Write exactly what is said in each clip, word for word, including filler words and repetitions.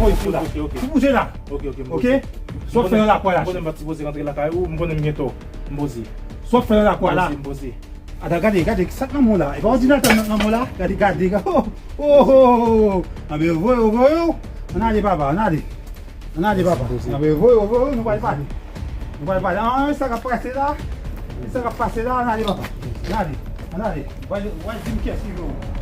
poze pou la. Ok, ok. Ou poze la. Ok, ok, m poze. Ok? Sa w ap fè nan lakou a la? M konnen m pa t sipoze rantre lakay ou, m konnen m gen tò. M poze. Sa w ap fè nan lakou a la? M poze, m poze. Ada, gade, gade, sa k nan men w la? E pa òdinatè nan, nan men w la? Gade, gade, gade. Oh, oh, oh, oh, oh. Ann ale, voye, voye. Ann ale, papa, ann ale. Ann ale, papa. Ann ale, voye, voye, nou pral pale. Nou pral pale. Ah, sa k ap pase la? Sa k ap pase la? Ann ale, papa. Ann ale, ann ale. W al, w al di m kiyès ki voye w.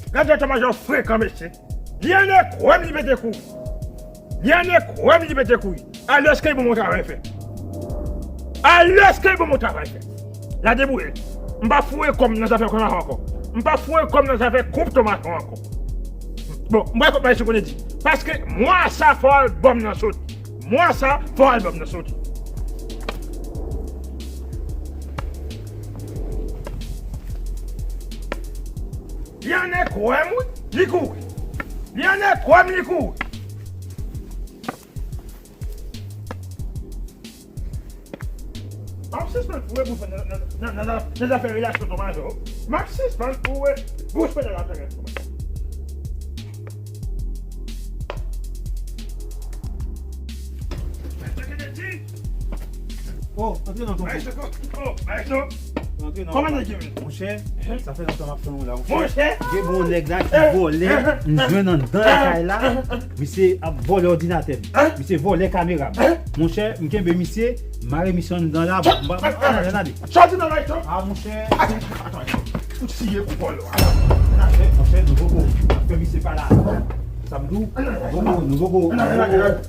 Gad eta majò frekan, mesye. Li annik wè m li pete kouri. Li annik wè m li pete kouri. Alèske bon travay fè. Alèske bon travay fè. La debouye. M pa foure kò m nan zafè konn ankò. M pa foure kò m nan zafè koup tomat ankò. Bon, m wè kòman se konnen di. Paske mwa sa fò albòm nan soti. Mwa sa fò albòm nan soti. Li annik wè m, wi, li kouri. Li annik wè m, li kouri. M ap sispann foure bouch mwen nan, nan, nan, nan, nan zafè relasyon Tomazo. M ap sispann foure bouch mwen nan zafè relasyon Tomazo. Oh, antre nan tonton. Maestro, oh, maestro. Antre nan. Kòman nèg yo ye? Monchè, sa fè lontan m ap tann ou la, monchè. Monchè. Gen bon nèg la ki vòlè, m jwenn anndan lakay la. Misye ap vòlè òdinatè m. Misye vòlè kamera m. Monchè, m kenbe misye, m mare misye anndan la. Chòti nan light lan. Ah, monchè. Atann, atann, atann. Ou tiye pou vòlè. Monchè, monchè, nou poko fè misye pale avan. Sa m di w, nou poko, nou poko.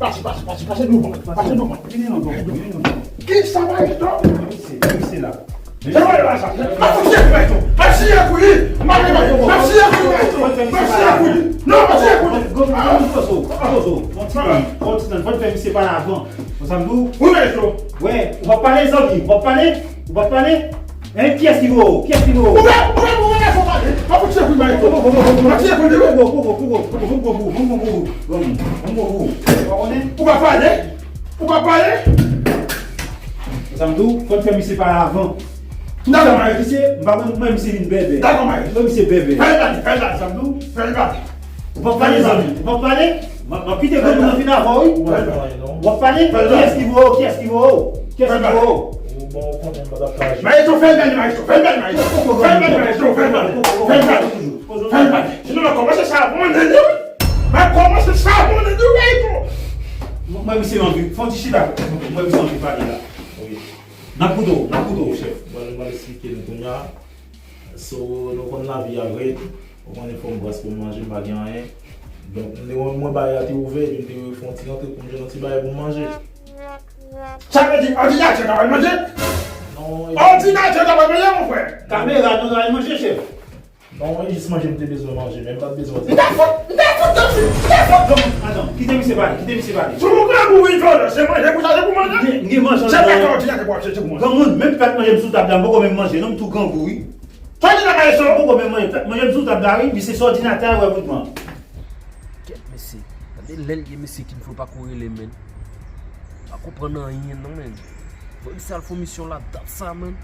Pase, pase, pase, pase douvan, pase douvan. Vini non, non, vini non. Kisa, maestro? Misye, misye la. Se pa la sa. Mwen fouti ekou maestro. Mwen fouti ekou li. Mwen fouti ekou li maestro. Mwen fouti ekou li. Non, mwen fouti ekou li. Gon, gon, gon, gon, gon, gon, gon ti tan, gon ti tan. Fò n fè misye pale avan. Konsa m di w. Wi, maestro. Wè, ou p ap pale, zanmi. Ou p ap pale. Ou p ap pale. Hein, kiyès ki voye w? Kiyès ki voye w? Ou pa, ou pa, ou pa fò pale. Mwen fouti ekou li maestro. Ou pa pale? Ou pa pale? Sa m di w, fò n fè misye pale avan. Dakò, Maestro. Misye, m pa konn, mwen, misye vin bèbè. Dakò, Maestro. Mwen, misye bèbè. Fè l pale, fè l pale, sa m di w, fè l pale. Ou p ap pale, zanmi, ou p ap pale? M ap, m ap kite granmoun nan fin avè w, wi. Ou p ap pale? Kiyès ki voye w? Kiyès ki voye w? Kiyès ki voye w? Maestro, fè l pale, maestro, fè l pale, maestro. Fè l pale, maestro, fè l pale. Fè l pale. Fè l pale. Sinon, m ap kòmanse sa pou mwen, wi. M ap kòmanse sa pou mwen, wi, maestro. Mwen, misye anvi, fè yon ti chita. Mwen, misye anvi pale la. N ap koute w, n ap koute w, chèf. Bon, nou pral esplike nou kounye a. So, nou konn lavi a rèd. Ou konnen fò m bras pou m manje, m pa gen anyen. Donk, mwen, mwen bay la te ouvè, epi m te fè yon ti rantre pou m jwenn yon ti bagay pou m manje. Sa vle di, òdinatè ta pral manje? Non, e Òdinatè ta pral manje, mon frè? Kamera nou ta pral manje, chèf? Non, e jis manje m te bezwen manje, men m pa t bezwen ti. M ta fout, m ta fout, m ta fout. Atann, kite misye pale, kite misye pale. Sou ou grangou vin vòlè, se manje pou sa, se pou manje? Gen, gen manje. Se pa òdinatè pou achte, se pou manje. Granmoun, menm plat manje m sou tab la, m poko menm manje, non, m tou grangou, wi. Sa w di la, maestro? Poko menm manje, manje m sou tab la, wi, misye se òdinatè a wè pou pran. Kèt, mesye. Gade lè l ye, mesye, King Flow pako rele, menn. Pa konprann anyen, non, menn. Fò misye al fè misyon la, dat sa, menn.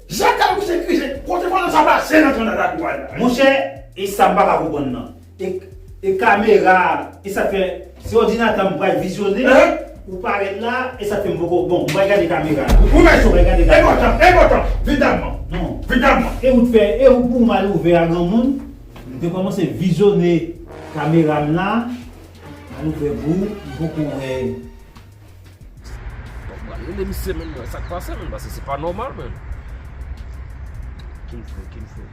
Jan kay misye krize, kote pandan sa pase nan tanda lakou a la? Monchè, e sa m pa ka konprann nan. E, e kamera, e sa fè, se òdinatè m pral vizyone, ou parèt la, e sa fè m poko, bon, m pral gade kamera. Wi, maestro. M pral gade kamera. Enpòtan, enpòtan. Vidaman. Non. Vidaman. E ou t fè, e ou pou m al ouvè a granmoun, m te kòmanse vizyone kamera m la, al ouvè pou ou, m poko wè. Bon, m pral rele misye, menn, mwen, sa k pase, menn, paske se pa nòmal, menn. King Flow, King Flow.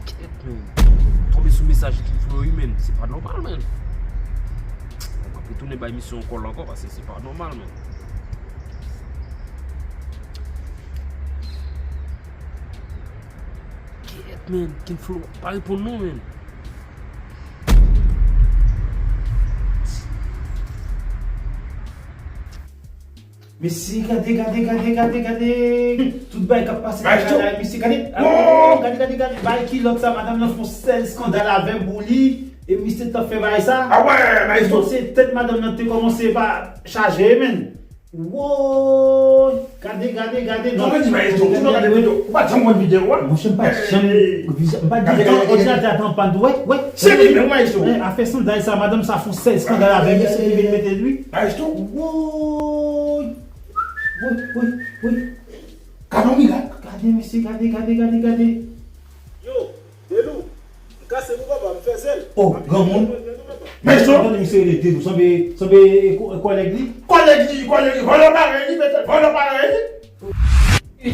Kèt, menn. Tonbe sou mesaj King Flow, wi, menn. Se pa nòmal, menn. Mwen ap retounen bay misye yon kòl ankò, paske se pa nòmal, menn. Kèt, menn. King Flow pa reponn non, menn. Mesye, gade, gade, gade, gade, gade. Tout bagay k ap pase nan kay la, mesye, gade. Gade, gade, gade, gade. Bagay kilòt sa, madanm nan fè yon sèl eskandal avè m pou li. E misye t ap fè bagay sa. A wè, maestro. Kòmanse tèt madanm nan te kòmanse pa chaje, menn. Woy! Gade, gade, gade. Non, men di maestro, ou pa janm wè videyo a? Monchè, m pa janm, m pa di òdinatè a t an pàn tou, wè, wè. Se li menm, maestro. Afè sandal sa, madanm sa fè yon sèl eskandal avè l, se li vin mete l, wi. Maestro. Woy! Woy, woy, woy. Gade yon mirak. Gade, mesye, gade, gade, gade, gade. Yo, Delou, m kase pou papa, m fè sèl. Oh, granmoun. Maestro. Tande misye rele Delou, sanble, sanble, e, ko-, kòlèg li. Kòlèg li, kòlèg li, vòlò parèy li, petèt, vòlò parèy li.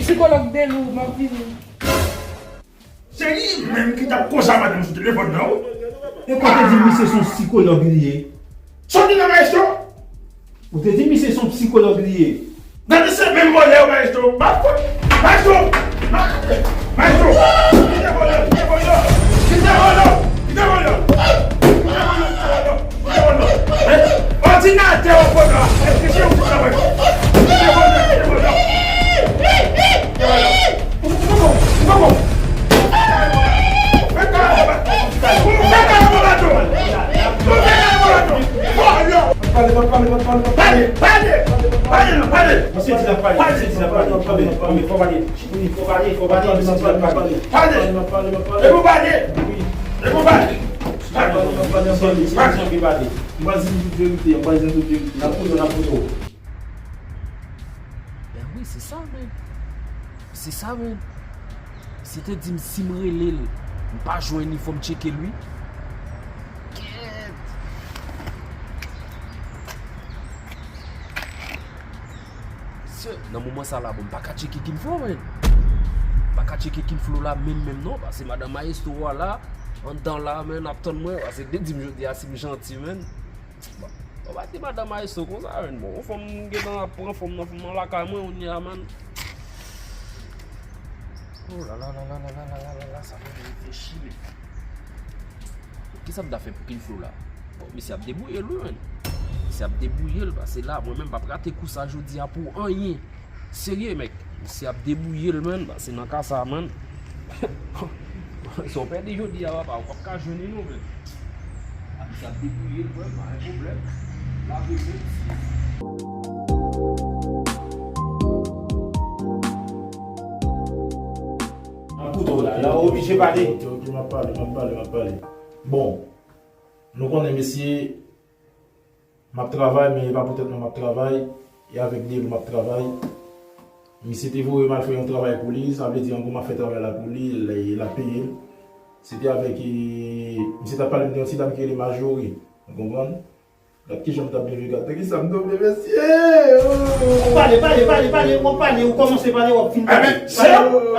Sikològ Delou, m ap vini. Se li menm ki t ap konsa madanm sou telefòn nan, wi. E kote di misye se yon sikològ li ye? Sòti nan maestro. Ou te di misye se yon sikològ li ye. Gade se menm vòlè yo, maestro. Maestro! Maestro! Maestro! Kite vòlè, kite vòlè! Kite vòlè! Kite vòlè! Kite vòlè! Kite vòlè! Òdinatè yo pran la. Èske se ou ki travay? Kite vòlè, kite vòlè! Kite vòlè! Ou, ou pa bon, ou pa bon. Fè kare pou baton. Fè kare pou baton. Fè kare pou baton. Pale, pale, pale, pale, pale. Pale, pale, pale, pale, pale. Misye di l ap pale, misye di l ap pale. Fò pale, fò pale, fò pale, misye di l ap pale. Pale. E pou pale. E pou pale. Pale. Misye di l ap pale. M pral di nou tout verite, m pral di nou tout verite. N ap koute w, n ap koute w. Ben wi, se sa, men. Se sa, men. Si te di m, si m rele l, m pa jwenn li, fò m tcheke l, wi. Kèt! Se, nan moman sa la, bon, m pa ka tcheke King Flow, men. M pa ka tcheke King Flow la, menm, menm, non, paske madanm maestro a la, anndan la, men, ap tann mwen, paske te di m jodi a, si m janti, men. Bon, ou pa di madanm maestro konsa, men. Bon, yon fanm m gentan ap pran fanm nan, fanm nan lakay mwen, kounye a, man. Oh la la la la, sa fè m reflechi, men. Kisa m ta fè pou King Flow la? Bon, misye ap debouye l, wi, men. Misye ap debouye l, paske la, mwen menm, m p ap rate kou sa jodi a pou anyen. Serye, mèk. Misye ap debouye l, man. Pase nan ka sa, man. Sa w pèdi jodi a, papa, ou p ap ka jwenn li non, man. Misye ap debouye l, man, pa gen pwoblèm. Lave men misye. Nan kouto la, la w oblije pale. Ok, ok, m ap pale, m ap pale, m ap pale. Bon, nou konnen, mesye, m ap travay, men e pa pou tèt mwen m ap travay, e avèk Delou m ap travay. Misye te voye m al fè yon travay pou li, sa vle di, an gwo, m ap fè travay la pou li, l, l ap peye m. Se te avèk, e, misye t ap pale m de yon ti dam ki rele Majori, ou konprann? Gad kijan m t ap byen jwe, gad nan kisa m tonbe, mesye! W ap pale, pale, pale, pale, w ap pale, ou kòmanse pale, w ap fin pale. Enben, se,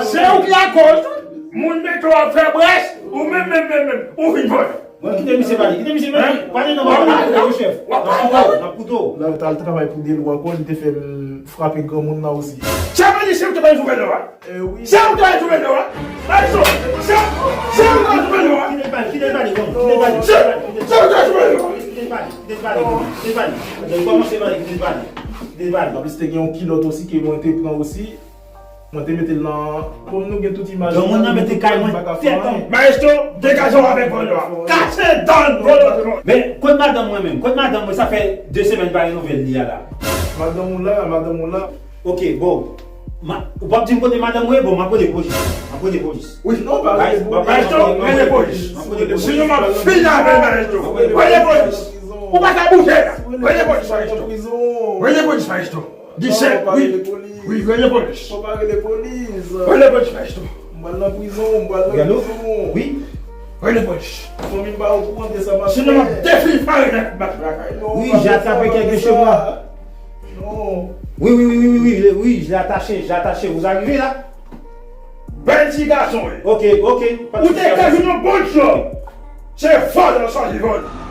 se ou ki lakòz, wi. Moun mete w ap fè brèch, ou menm, menm, menm, menm, ou vin vòlè. Bon, kite misye pale, kite misye pale. Pale non, pale, pale, chèf. W ap pale. N ap kouto, n ap kouto. Lè l t al travay pou Delou ankò, li te fè m frape granmoun nan osi. Chèf, se ou ki te pale sou fè dlo a? Eh wi. Se ou ki te pale sou fè dlo a? Maestro, se, se ou ki te pale sou fè dlo a? Kite l pale, kite l pale, bon, kite l pale. Se, se ou ki te pale sou fè dlo a? Kite l pale, kite l pale, kite l pale. Lè l kòmanse pale, kite l pale. Kite l pale. Anplis, te gen yon kilòt osi ke mwen te pran osi. Mwen te mete l nan, kòm nou gen tout imaj. Granmoun nan mete kay mwen tèt anmè. Maestro, degaje w avèk vòlò a. Kase dan vòlò. Men, kote madanm mwen menm? Kote madanm mwen? Sa fè de semèn pa gen nouvèl li a la. Madanm ou la, madanm ou la. Ok, bon. Ma, ou p ap di m kote madanm mwen ye? Bon, m ap rele polis. M ap rele polis. Wi, non, pa rele polis. Maestro, rele polis. M ap rele polis. Sinon, m ap fini avè l, maestro. Rele polis. Ou pa ka bouje la. Rele polis, maestro. Rele polis, maestro. Disèt, wi. Wi, rele polis. Fò pa rele polis. Rele polis, maestro. M pral nan prizon, m pral nan prizon. Wi. Rele polis. Fanmi m pa okouran de sa m ap fè. Sinon, m ap defile fare nan bat lakay. Wi, j'ai attrapé quelque chose. Non. Wi, wi, wi, wi, wi, wi, wi, j'ai attaché, j'ai attaché. Vous arrivez là? Bèl ti gason, wi. Ok, ok. Ou te ka jwenn yon bon djòb. Se vòlè w sòti vòlè.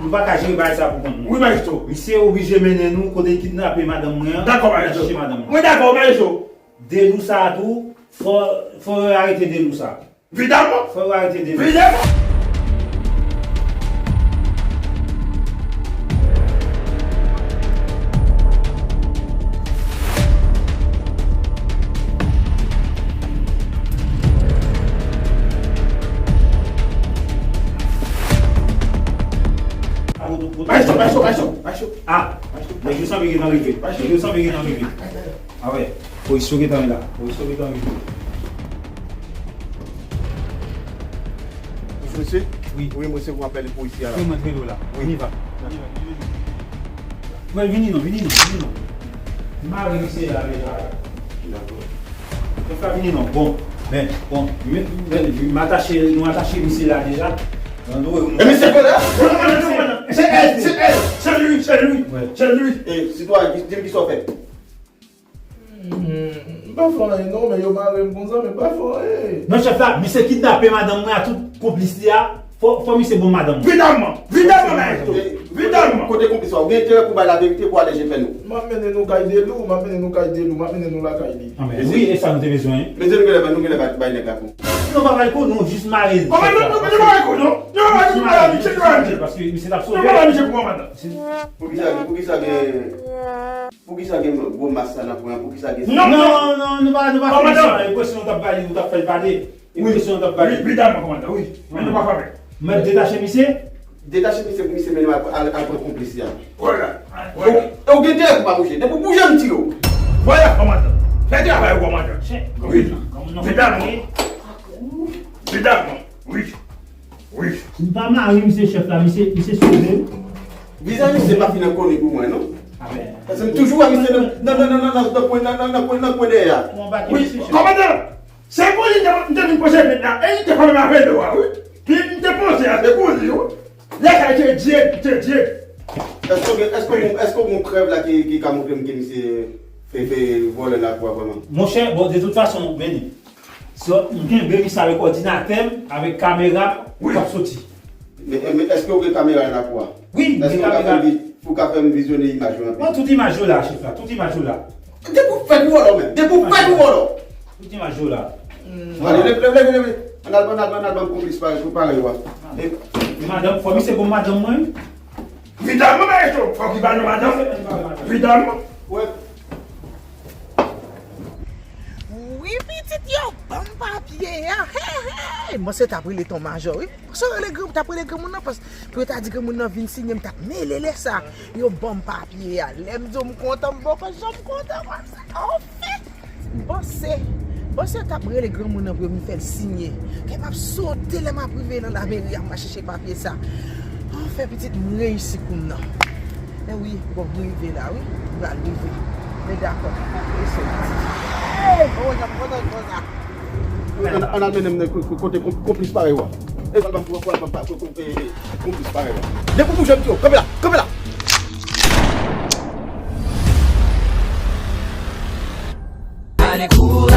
Nou pa ka jere bagay sa pou kont nou. Wi, maestro. Misye oblije mennen nou kote l kidnape madanm mwen an. Dakò, maestro. Al chèche madanm mwen. Mwen dakò, maestro. Delou sa a tou, fò, fò yo arete Delou sa a. Evidaman! Fò yo arete Delou. Evidaman! Maestro, maestro, maestro, maestro. Ah, nèg yo sanble gentan rive. Nèg yo sanble gentan rive. Ah wè, polis yo gentan la. Polis yo gentan rive. Mesye? Wi. Wi, mwen se pou apèl polisye a la. Wi, mwen velo la. Wi. On y va. Mwen vini non, vini non, vini non. M mare misye la deja. Dakò. Fè vini non. Bon, men, bon, men, men, m atache, nou atache misye la deja. E misye kote a? Se èl, se èl. Se li, se li. Se li. E, sitwayen, di m kisa w fè. Hmm, m pa fè anyen non, men yo mare m konsa, men m pa fè anyen. Non, chèf la, misye kidnape madanm mwen a tout konplis li a. Fò, fò misye ban m madanm mwen. Evidaman, evidaman, maestro. Evidaman. Kote konplis la? Ou gen enterè pou bay laverite pou ale je fè nou. M ap mennen nou kay Delou, m ap mennen nou kay Delou, m ap mennen nou lakay li. Ah, men wi, e sa nou te bezwen. Men nou genlè, nou genlè bay, bay nèg la kou. Non, pa bay kou, non, jis mare l. Kòman nou, nou, nou pa bay kou, non? Nou pa bay kou, nou pa bay kou, nou pa bay kou. Paske misye t ap sove. Nou pa bay misye kou, madanm. Poukisa, poukisa gen Poukisa gen gwo mas sa nan pwen an? Poukisa gen... Non, non, non, nou pa, nou pa fè sa. E presyon nou t ap bay li, nou t ap fè l pale. E presyon nou t ap bay li. Wi, evidaman, kòmandan, wi. Men nou pa frape. Mèt detache misye? Detache misye pou misye mennen al, al, al pran konplis li a. Vwala, vwala. E ou gen enterè pou pa bouje. Depi w bouje, m tire w. Vwala, kòmandan. Fè travay ou, kòmandan. Wi, evidaman. Evidaman. Wi. Wi. M pa mare misye chèf la, misye, misye sove. Vizaj misye pa fin ankò ni pou mwen, non. Paske m toujou wè misye nan, nan, nan kwen, nan, nan, nan kwen, nan kwen dèyè a. Wi, kòmandan, se pou li m te vin poze men la, e li te fè menm avè nou a, wi. Pi m te panse a, se pou li, wi. Lè sa te dye, te dye. Èske w gen, èske w gen, èske w gen yon prèv la ki, ki ka montre m ke misye fè, fè vòlè lakou a vrèman? Monchè, bon, de tout fason, Benny, So, m kenbe misye avèk òdinatè m, avèk kamera m, k ap soti. Men, men èske w gen kamera nan lakou a? Wi, m gen kamera. Èske w ka fè m vi-, ou ka fè m vizyone imaj yo anpil? Wi, tout imaj yo la, chèf la, tout imaj yo la. Depi w fèt ou vòlò menm, depi w fèt ou vòlò. Tout imaj yo la. Ann ale, leve, leve, leve, leve. Ann al, ann al, ann al ban m konplis parèy, parèy ou a. E, madanm, fò misye gon madanm mwen. Vidam, maestro, fò ki ba nou madanm. Vidam. Wè. Wi, pitit, yo ban m papye a. Hey, hey. Mwen se t ap rele ton majò, wi. Mwen se rele gran, t ap rele granmoun nan, pas pou yo ta di granmoun nan vin siyen, m t ap mele lè sa. Yo ban m papye a. Lè m di w m kontan, m poko janm kontan konsa. Anfen, m panse, m panse yo t ap rele granmoun nan pou yo vin fè l siyen. Kè m ap sote lè m ap rive nan lameri a, m al chèche papye sa. Anfen, pitit, m reyisi kou m nan. Men wi, bon, m rive la, wi. M pral rive. Men dakò. Hey, oh, jan m kontan konsa. Ann, ann al mennen m nan ko-, ko-, kote konp-, konplis parèy ou a. E, pral ban m, pral ban m pa-, ko-, ko-, e, e, konplis parèy ou a. Depi w bouje m di w, kanpe la, kanpe la. Ale kouri,